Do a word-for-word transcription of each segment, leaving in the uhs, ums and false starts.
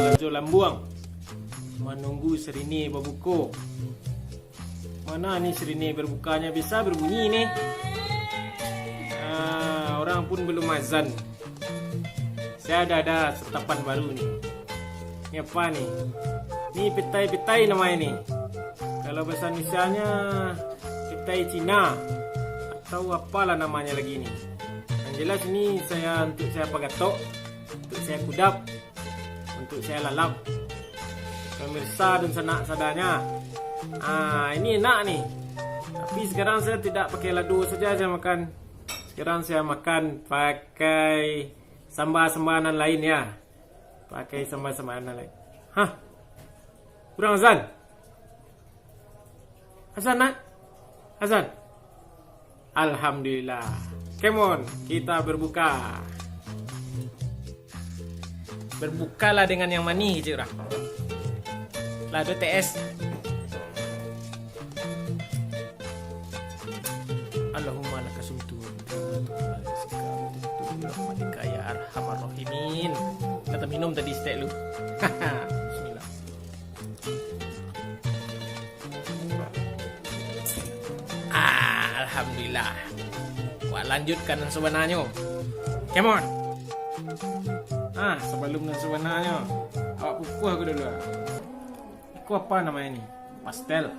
Rajo Lambuang manunggu sirine babuko. Mana ni sirine berbukanya bisa berbunyi ni? Ah, orang pun belum azan. Saya ada, ada santapan baru ni. Ni apa ni? Ni petai-petai namanya ni. Kalau bahasa Indonesianya petai Cina atau apalah namanya lagi ni. Yang jelas ini saya untuk saya pagatok, untuk saya kudap, untuk saya lalap. Pemirsa dan sanak sadanya. Ah, ini enak ni. Tapi sekarang saya tidak pakai lado saja saya makan. Sekarang saya makan pakai sambal-sambalan lain ya. Pakai sambal-sambalan lain. Hah? Kurang azan? Azan, nak? Azan? Alhamdulillah. Come on, kita berbuka. Berbukalah dengan yang manih, cik urang. Lah, ada T S. Allahumma laka sumtu, wa bika amantu, wa bika ya arhamar rahimin. Kata minum tadi setek lu. Bismillah. Ah, alhamdulillah. Wak lanjutkan nan sabananyo. Come on. Ah, sabalum nan sabananyo, awak kukuah ko dulu. Iko apa namanya ni? Pastel.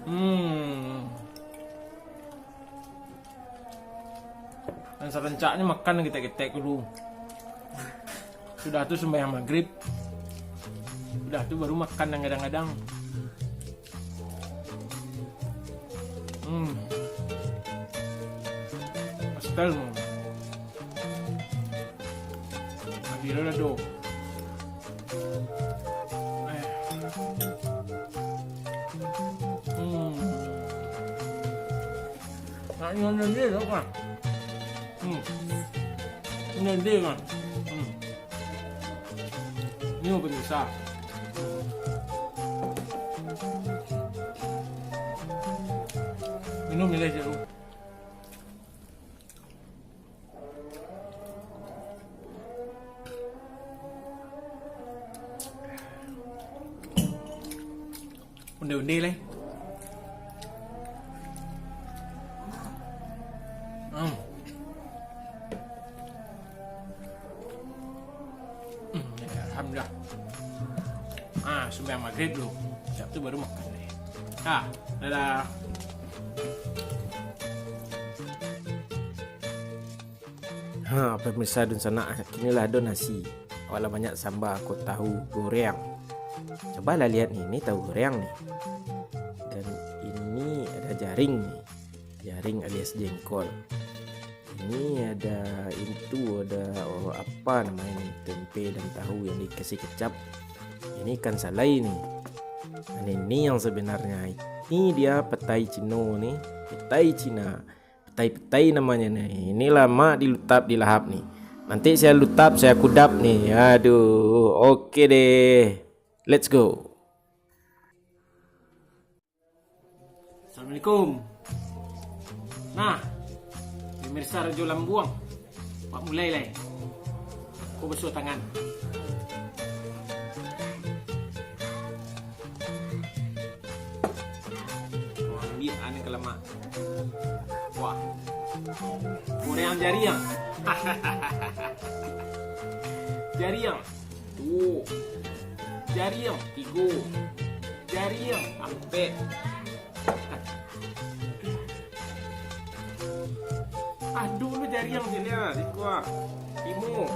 Hmm. Dan sarancaknyo makan ketek-ketek dulu. Sudah tu sembahyang maghrib. Sudah tu baru makan yang gadang-gadang. Hmm. Pastel. Adil lah tu. Eh. Hmm. Nak nyonya dia tu kan? Hmm. Ini dia kan? Hmm. Ini mau pemirsa. Minum ni guys dulu. Onde-onde lai. Hmm. Hmm, alhamdulillah. Ah, sembahyang maghrib dulu. Siap tu baru makan ni. Ah, dadah. Ha, pemirsa dunsanak, kini lah ado nasi. Awak lah banyak samba ko tahu goreng. Cobalah lihat ni, ni tahu goreng ni. Dan ini ada jaring ni. Jaring alias jengkol. Ini ada, itu ada, oh, apa namanya ni, tempe dan tahu yang dikasih kecap. Ini ikan salai ni. Dan ini yang sebenarnya. Ini dia petai Cino ni. Petai Cina. Petai-petai namanya ni. Inilah mak dilutap di lahap ni. Nanti saya lutap, saya kudap ni. Aduh, oke deh. Let's go. Assalamualaikum. Nah, pemirsa Rajo Lambuang, wak mulai lai. Ko basuah tangan. Ambiak ane ka lamak. Wah. Gorengan jariang. Jariang. Duo. Jariang. Tigo. Jariang. Ampek. Ah, duo lu jariang sini ah. Siko ah. Limo.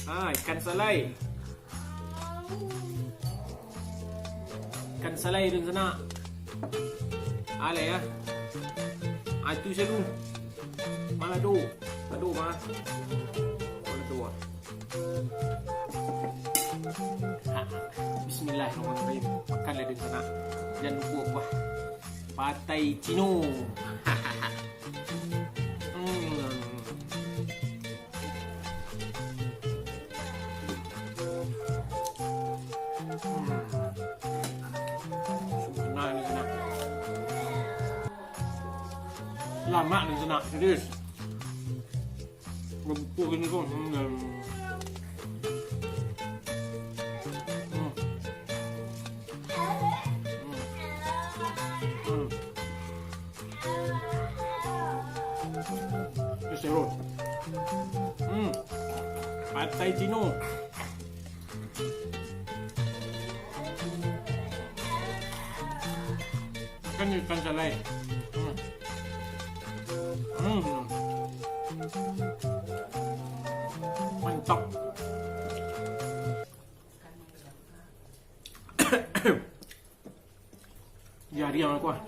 Ah, ikan salai. Ikan salai dunsanak. Alai ah. Ah, itu salu. Malado. Aduh, mah. Malado ah. Bismillahirrahmanirrahim. Makanlah dunsanak. Jan lupo kuah. Patai Cino. Hmm. Hmm. Nah, ini enak. Lamak dan senak, serius. Bungkus gini ko. Hmm. Hmm. Hmm. Hmm. Ni seru. Hmm. Patai Cino. Makan ikan salai. Hmm. Hmm. Mantap. Jariang aku ah.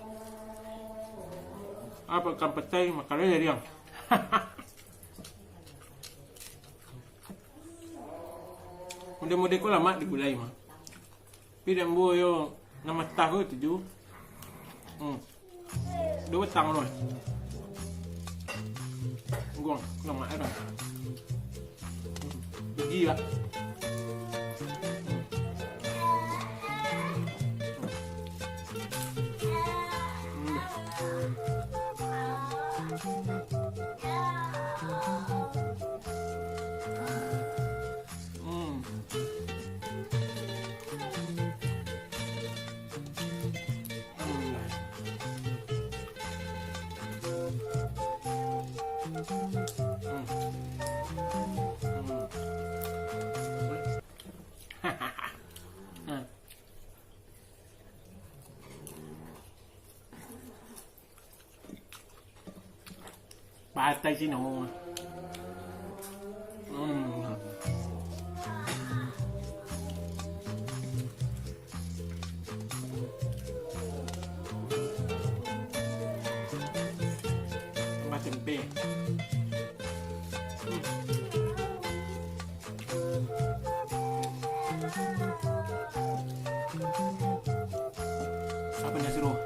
Apa ikan petai, makannya jariang. Mudah-mudah ko lamak digulai mah. Tapi di ambo yo, nan matah ko tuju. Hmm. Duo batang tu. Guang, lamak dah. Biji lah. Hmm. Hmm. Patai Cino. Hmm. Tambah tempe. Hmm. Apa nasi tu? Hmm.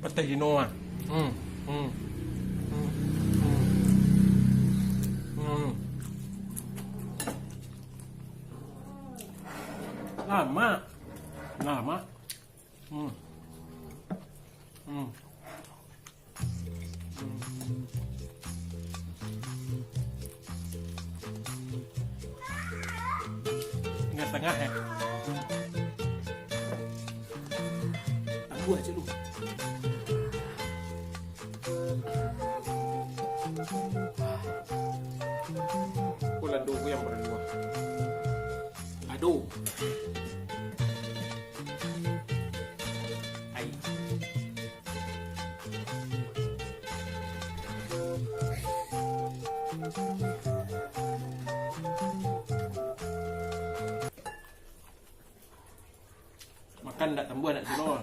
Patai Cino ah. Hmm, hmm. Hmm, hmm. Hmm. Lamak. Lamak. Hmm. Hmm. Tengah-tengah, eh. Tambah aja lu. Ko lado ko yang baraduah. Lado. Ai. Makan ndak tambuah, ndak siro.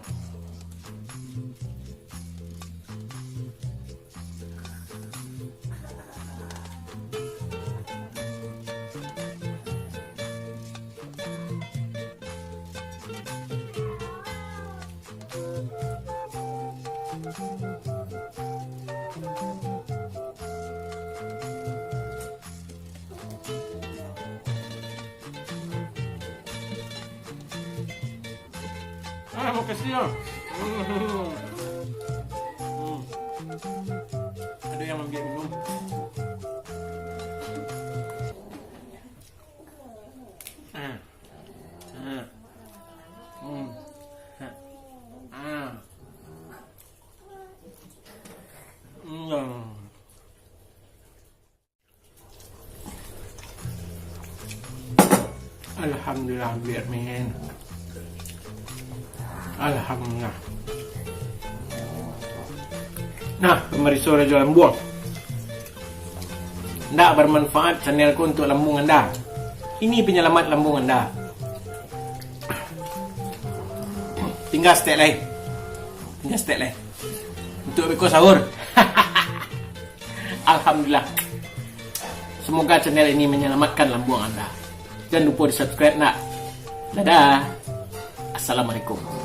Ah, makasih yo. Hmm. Ada yang ambil minum. Ah. Ah. Hmm. Ah. Hmm. Alhamdulillah, biar men. Alhamdulillah. Nah, pemirsa Rajo Lambuang. Ndak bermanfaat channel ko untuk lambung anda. Ini penyelamat lambung anda. Tinggal setek lai. Tinggal setek lai. Untuk beko sahur. Alhamdulillah. Semoga channel ini menyelamatkan lambung anda. Jangan lupa di-subscribe nak. Dadah. Assalamualaikum.